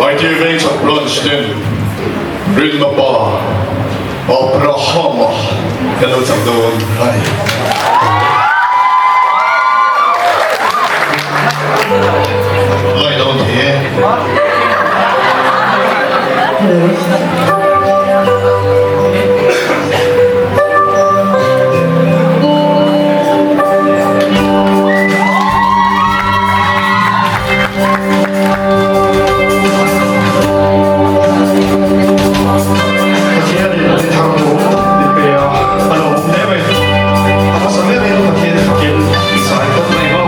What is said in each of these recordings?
IT Vengchhak Branch ten Rinna Pa Abrahama kan lo chang dawn a ni. Lai dawn thei e. Pathianin ni thar tur min pe a, a lo awm hle mai. A hmasa berin Pathian fakin i zai phawt mai maw?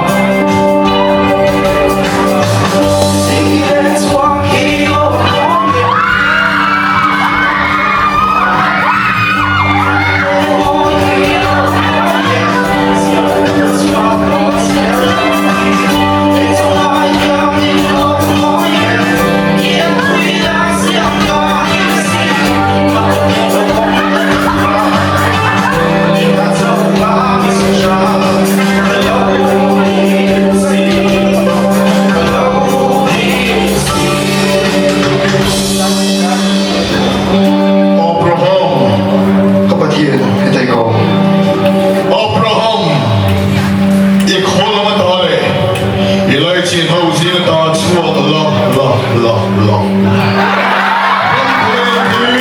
Abraham, Ka Pathian, heta i ko. Abraham, i khaw lam ata leh i laichin ho zing ata chhuak la la la la. Ram pui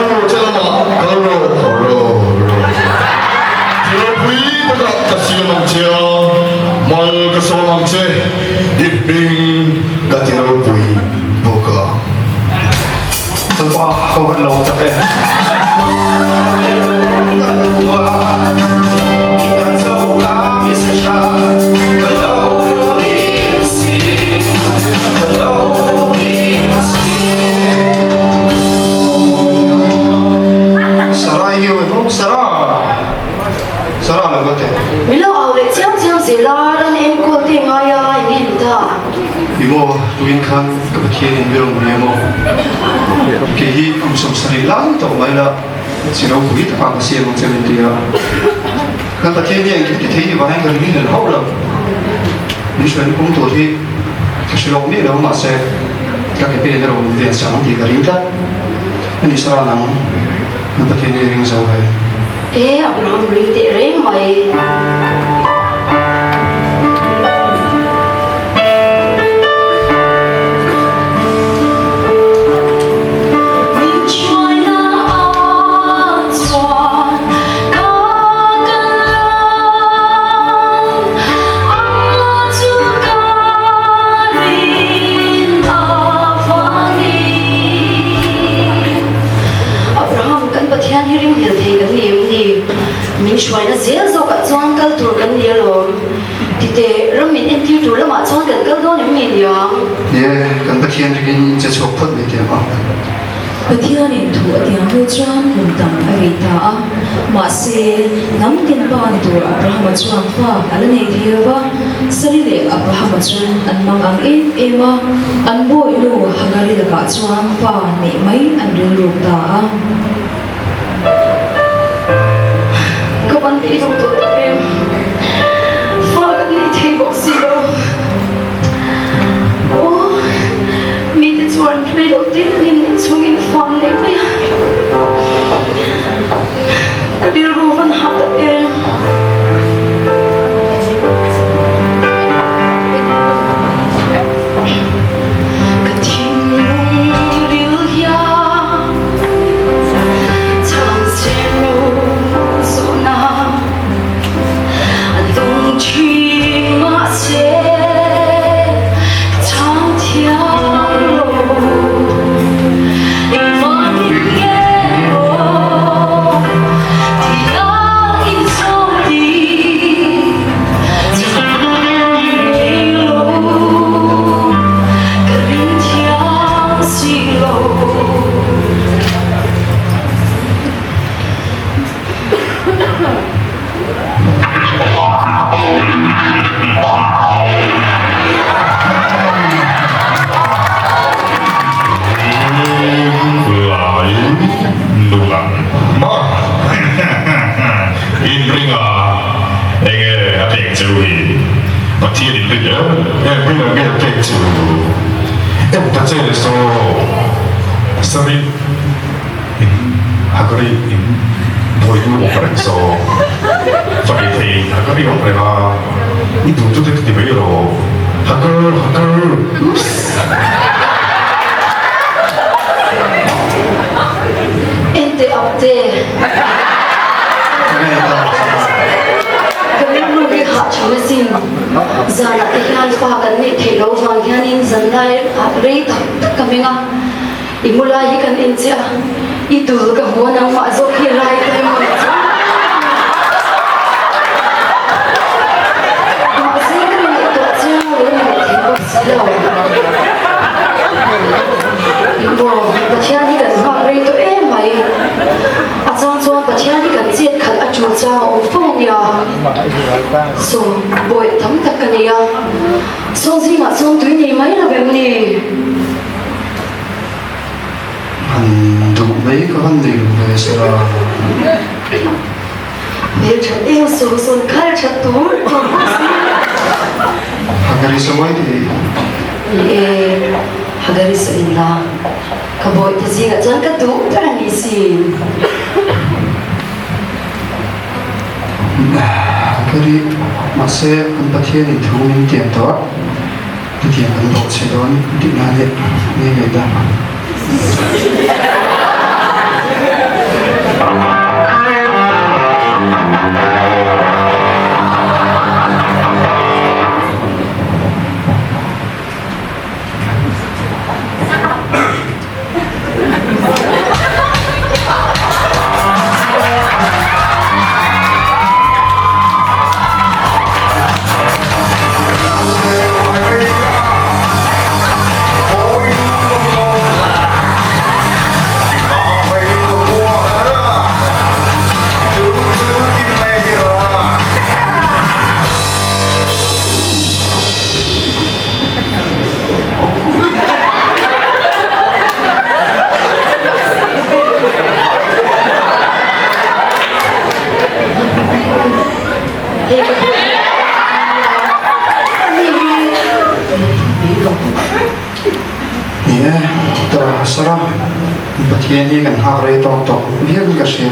tur che lamah kal rawh rawh rawh. Thil pui takah ka siam ang che a, mal ka sawm ang che, i hming ka ti ropui bawk a. Chupa ka van lo tak e. Sarah hi emaw Sarah Sarah lo va teh. Min lo au leh chiam chiam zel a, ran enkawl te ngai a eng nge ni ta? Emaw tuin khan ka Pathian in mi rawn bia emaw kei hi kum 70 lai tawh mai la chi ropui takah ka siam ang che min ti a. Kan Pathian hi engkim ti thei ni vangin ka ring hlel hauh lo. Min hruaina kawng tur hi ka hre lawk miah lo mahse ka ke pen erawh min ven sak ang tih ka ring tlat. Ani Sarah nang kan Pathian hi ring zo ve. E Abraham ring teh reng mai. Abraham, kan Pathian hi ringhlel thei kan ni em ni? Min hruaina zel zawkah chuan kal tur kan ni alawm. Titeh, ram min entir tur lamah chuan kan kal dawn em ni niang? Nie, kan Pathian ringin che chhuak phawt mai teh ang. Pathianin thu a tiang hnu chuan kum tam a rei ta a. Mahse, hnam tin pa ni tur Abrahama chuan fa a la nei thei lo va. Sari leh Abrahama chu an mang ang em em a, an bawihnu Hagari lakah chuan fa neih mai an rilruk ta a. Ka ban thei dawk tawh tak em? Fa ka nei thei bawk si lo. Aw, mite chuan rei lo tin in chungin fa an nei mai a. Ka rilru van hah tak em? Ka thinlung ril hian Lai nula ma in ring a enge a pek chu hi Pathian in ring em em ring ang nge a pek chu em ta che. Saw Sarih in Hagari in buaitu awm reng saw fa ei thei Hagari awm reng a, i duh chu te ti mai rawh Hagar Hagar oops. Enteh Apte. Ka rilru hi hah thin asin. Zanah te hian fa kan neih theih loh vang hianin zanlai ah rei tak tak ka meng a, i mu lai hi kan en chiah a, i dul ka hmu a nangmah zawk hi rai ta emaw ni chu. Mahse ka ngaihtuah chiang lo ni leh thei bawk si lo. Maw, Pathian hi kan nghak rei tawh em mai. A chang chuan Pathian hi kan chet khalh a tul chang a awm fo nia. Saw bawih tam tak ka nei a, saw zingah chuan tui nei mai lo em ni? Han duh mai ka van nei lo ve sir a. Hmel that em saw sawn khal that tur tur bawk si. Hagari saw mai thei. Ni e, Hagari saw in la. Ka bawihte zingah chuan ka duh ber a ni sin. Ka ri, mahse kan Pathianin thu min tiam tawh a, hetiang kan bawh chhe dawn tih nan leh ngei ngei ta. Ni e, ta Sarah, Pathian hi kan nghak rei tawk tawh viau in ka hria,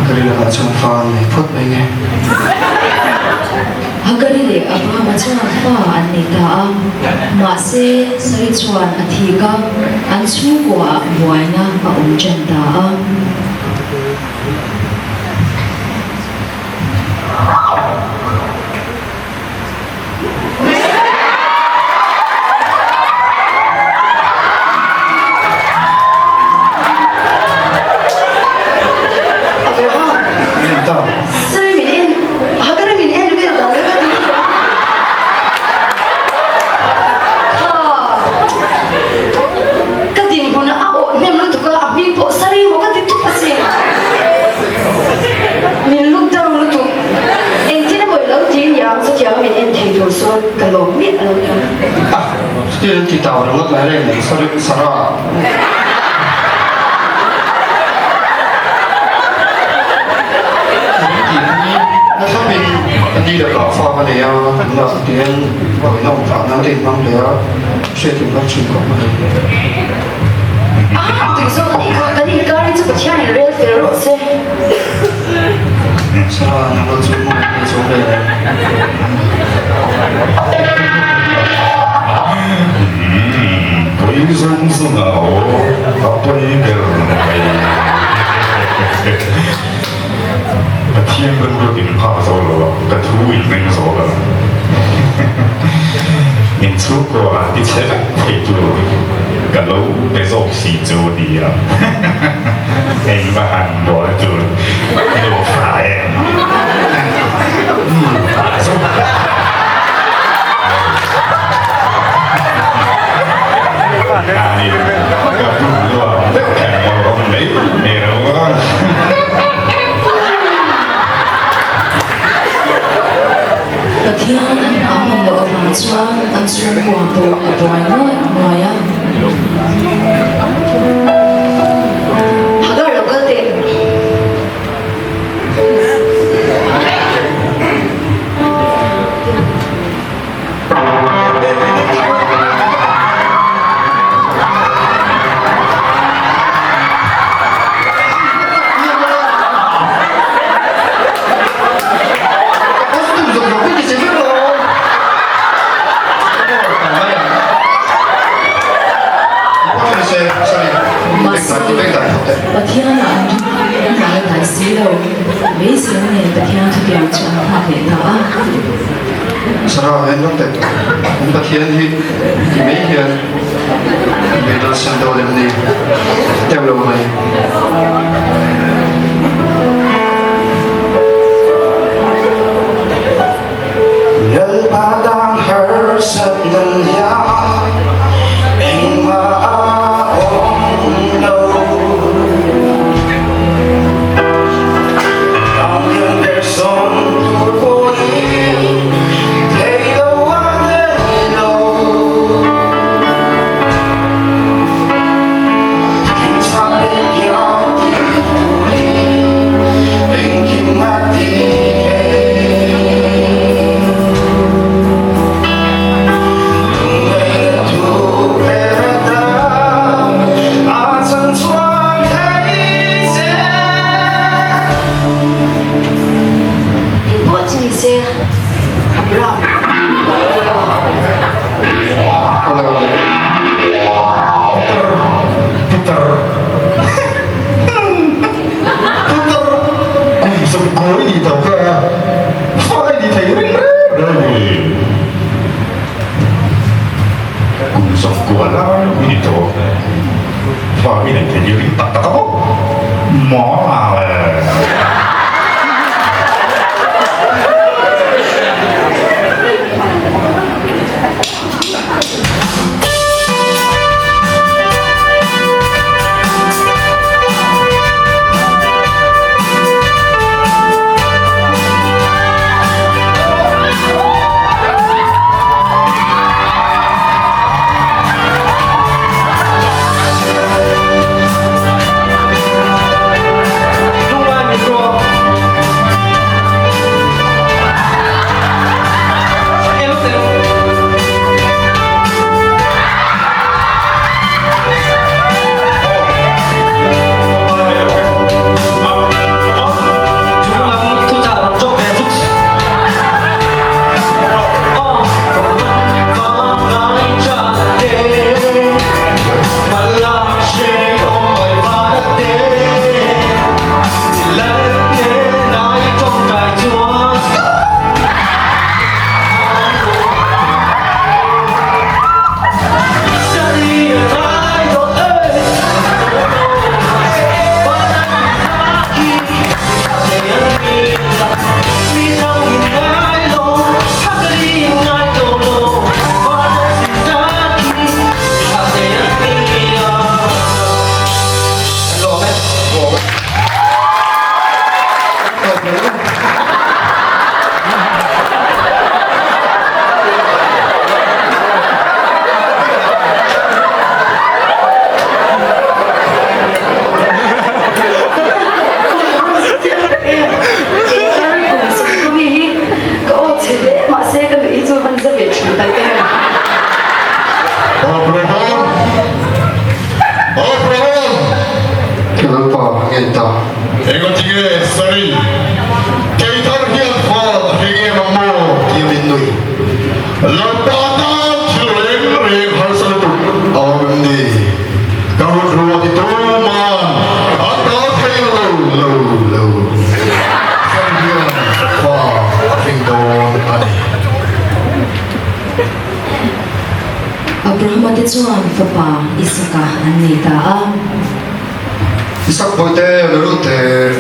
ka rilru ah chuan fa an nei phawt mai nge. Hagari leh Abrahama chuan fa an nei ta a, mahse Sari chuan a thik a, an chhungkuaah buaina a awm ṭan ta a. Ka dinhmun a awh hnem lutuk a, a hming pawh Sari maw ka ti tawp asin. Min look down lutuk. Engtin emaw i lo ti nia, chutiang min en thei tur chuan ka lawm miah lo nia. Ah, chutin an ti tau ringawt mai reng mai, Sari, Sarah. Min tih hi na thlapin ka ni lakah fa ka nei a, tunah tihian vawiin a awm phah nan te inhmang hle a, hriat in hmang thin khawp mai. Ah, tui zawk a nih kha, kan inkar hi chu Pathianin rel fel rawh se. Sarah, nang lo chu hmang i nei zo ve em? Pui zawng zawng a aw, a pawi ber mai. Pathian rilru in phak zo lo a, ka thu in ring zo lo. In chhungkua ti chhe vek thei tur ka lo pe zawk si chu a ni a. Eng va han bual tur nufa em. Nufa zawk. Ai, ka bum luam deuh kher lo awm mai mai lo a. Pathian an nghah hman loh avang chuan an chhungkua pawh a buai nuai nuai a. Hagar lo kal teh. Mahse, Pathianah an rin an la dai si lo. Beiseina nen Pathian thutiang chu an nghak leh ta a. Sarah hian ram teh an Pathian hi ti mai hian beidawn san dawn em ni? Teuh lo mai. Lalpa tan harsat nan hian engmah a awm lo. Ang hian person tur pawhin thei lo a nei lo. Thil tha leh hian ti turin engkim a ti thei. Lungngaihna thu ber atan a chan chuan thei che. Engpawh chu ni se, Abraham, Putar Putar kum sawmkawi ni tawh kha fai ni thei ring reng reng ni. Kum sawmkua lai ni tawh fa i nei thei ring tak tak a maw? Maw le. Abraham! Abraham! Ka Lalpa, ngei ta. Engatinge Sari, kei thar hian fa hre em ang maw? Tia min nui. Lalpa tan thil reng reng harsa lutuk a awm em ni? Ka hun ruat i tuman an dal thei lo lo lo. Sari hian fa a hring dawn a ni. Abrahama te chuan fapa Isaka an nei ta a. Isak bawihte la lut teh.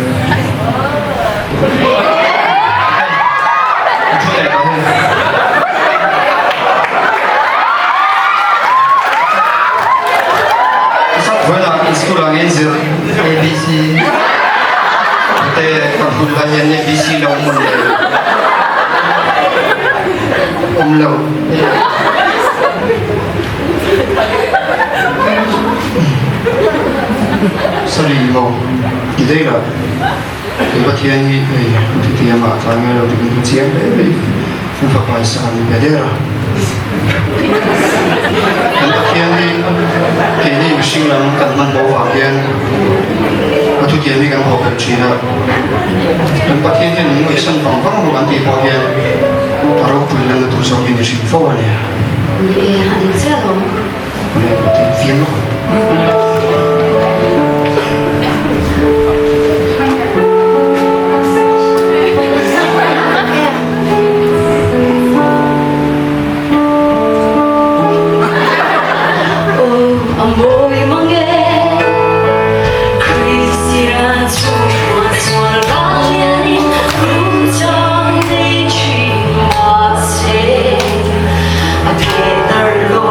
Isak vawiinah in school ah nge in zir? ABC. Te kan hun lai hian ABC lo awm mawn le? Awm lo. Sorry mo ti daih la kei Pathian hi hei an ti ti amah tlai ngai lo ti kan chiang hle mai an fapa i sak an ni ve der a kan Pathian hi keini mihring lam kan hman bo vang hian a thutiam hi kan haw fel thin a kan Pathian hian min ngaihsan vang vang maw kan tih pawh hian a ropui lanna tur zawk hi ni hrim fo a ni. Ni e, a dik chiah lo. Aw a mawi mang e Kristian chhungkua chuan ral lianin rum chang nei thin mahse a phetar lo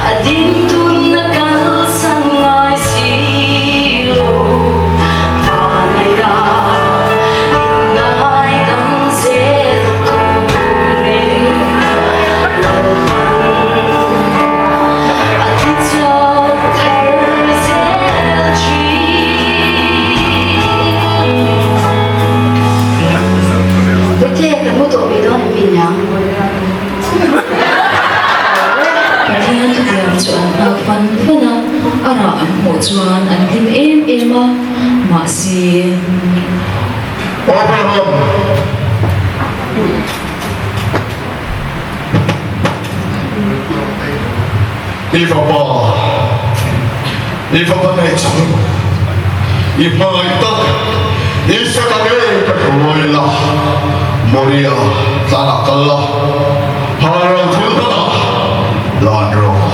a ding tunna kalsan ngai si lo Vanaia inngai dam zel tur e Lalpan a ti chak thar zel thin. Puite, kan mu tawh mai dawn em mi niang? Pathian thutiam chu an nghak fan fan a, a rah an hmuh chuan an hlim em em a, mahse. Abraham! I fapa, i fapa nei chung, i hmangaih tak, Isaka ngei ka hruai la, Moria tlanah kal la, Haral thil hmanah lan rawh.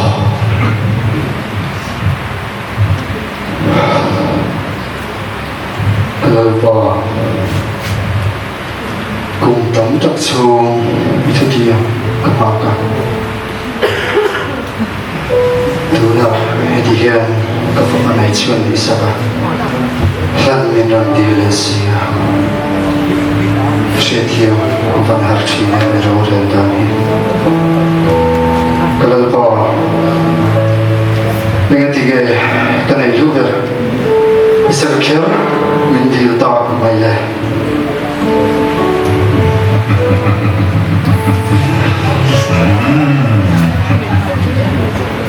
Lalpa. Kum tam tak chhung i thutiang ka nghak a, tunah heti hian ka fapa nei chuan ni sak a, hlan min rawn dil leh si a, hriatthiam van har thin em i rorel dan hi. Ka Lalpa, engatinge ka nei hlu ber i sak kher min dil tak mai le?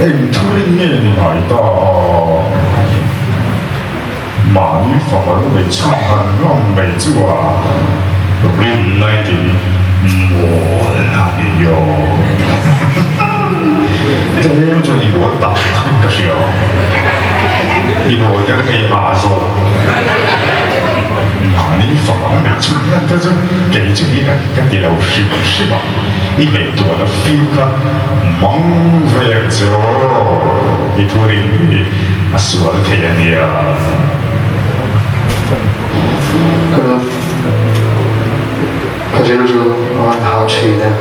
Eng thurin nge ni ngai ta a? Mahni fapa lu nei chhun han ngam mai chu a rinna i ti mawl a ni aw. Tlem chuan i mawl tak tak in ka hria. I mawl te ka keimah zawk. Mahni fapa neih chhun hian te chu kei chu hi ka ti lo hrim hrim a, i ngaihtuahna fim kha mang ve ang che aw, i thu ring hi a sual thei a nia. Ka ka rilru a an hau thin e.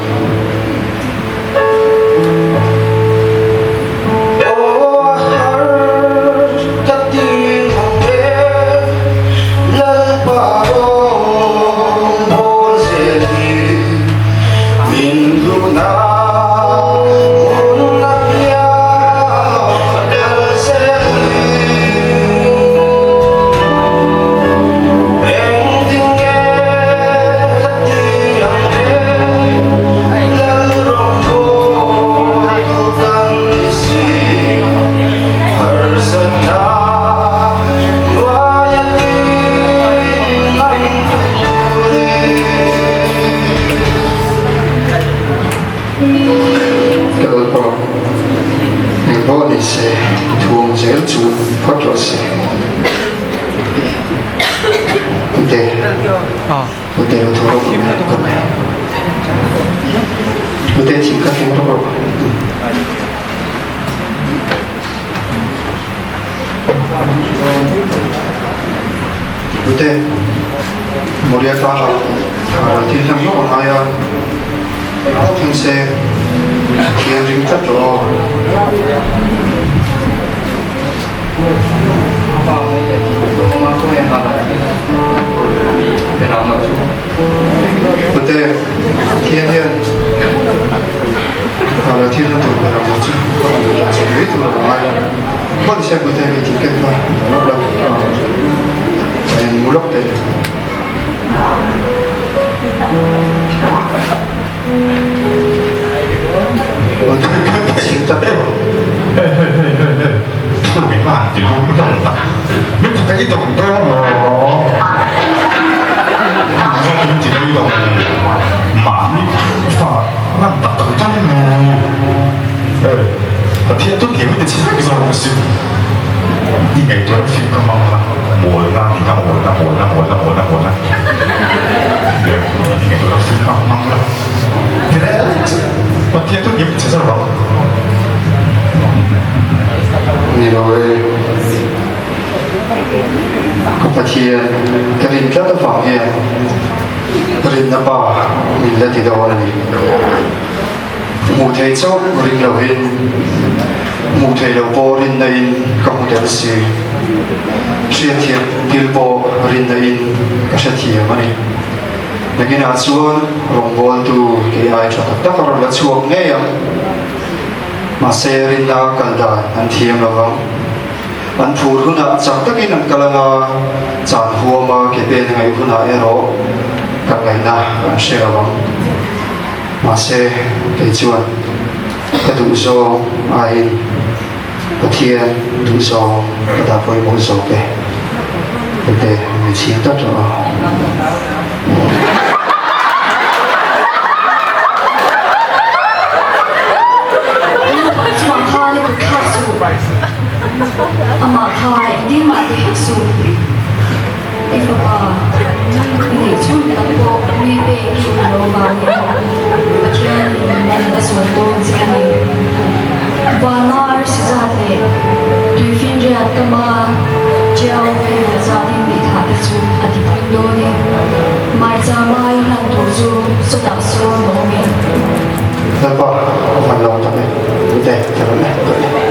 Ka Lalpa, engpawh ni se, i thuam zel chu phawt rawh se. Pute, Pute lo tho rawh Pute thing kha thleng rawh rawh. Pute, Moria tlangah thil hlang hlauh a ngai a, thleng se thian ring tlat rawh aw. Pute, Pathian hian Ral thil na tur ber ang chu ka rawn dah chho mai tur a ngai a. Hman se Pute hei thil ken kha lawk la, a in mu lawk teh. Pathian chu thiam i ti chhe vek zawk a sin. I ngaihtuahna fim kha hmang la, mawlna a nih kha, mawlna, mawlna, mawlna, mawlna, mawlna. I ngaihtuahna fim kha hmang la. Ti reng chu Pathian chu thiam i ti chhe zawk ang. Ni lo e. Ka Pathian ka rin tlat avang hian rinna pa min la ti dawn a ni. Hmuh theih chauh ring lovin hmuh theih loh pawh rinna in ka hmu tel si. Hriatthiam thil pawh rinna in ka hrethiam a ni. Nakinah chuan rawngbawltu kei ai tha tak tak a rawn la chhuak ngei ang. Mahse rinna kal dan an thiam lo vang. An phur hunah chak takin an kal anga, chan huama ke pen a ngaih hunah erawh kan ngaihna an hre lo vang. Mahse, kei chuan ka duhzawng aiin Pathian duhzawng ka dah pawimawh zawk e. Hete mi chhing tlat rawh a. Chhuang kha ni kut thlak suh. Amah kha engtin mah ti hek suh. I fapa, i neih chhun tak pawh mi pek i awm lo vangin Pathianin man a sawn dawn che a ni. Vana arsi zat leh tuifinriat kama ṭiau vel zatin mi thah te chu a ti phung dawn e. Hmarcha mai hlan tur chu sawtah sawn a awm e. Lalpa, a van lo tak e, ute, ka rawn e, ka rawn e.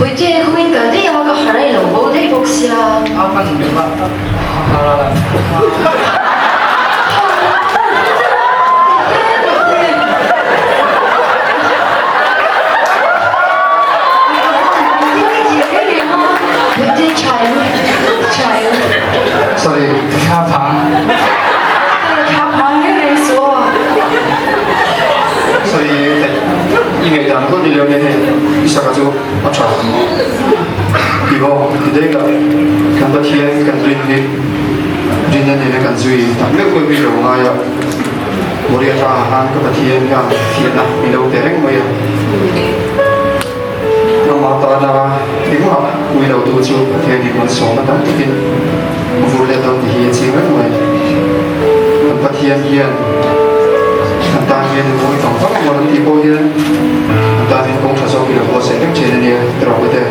Puite khawiin kal daih a ka harh a ilo bo daih bawk sia. Sorry. Sorry, i ngaihdan pawh ni lo nia hei i saka chu a tha. Ti maw ti daih la kan Pathian kan rin hi rinna nena kan zui tak meuh meuh hi lo ngai a Moria tangah khan ka Pathian hian thianna min lo pe reng mai a Amah tana engmah ui lo tu chu Pathian hi malsawmna tam takin a vur leh dawn tih hi a ching reng mai. Kan Pathian hian kan tan hian kawng i vang vang emaw an tih pawh hian kan tan hian kawng tha zawk i lo buatsaih reng thin a nia ti rawh u te.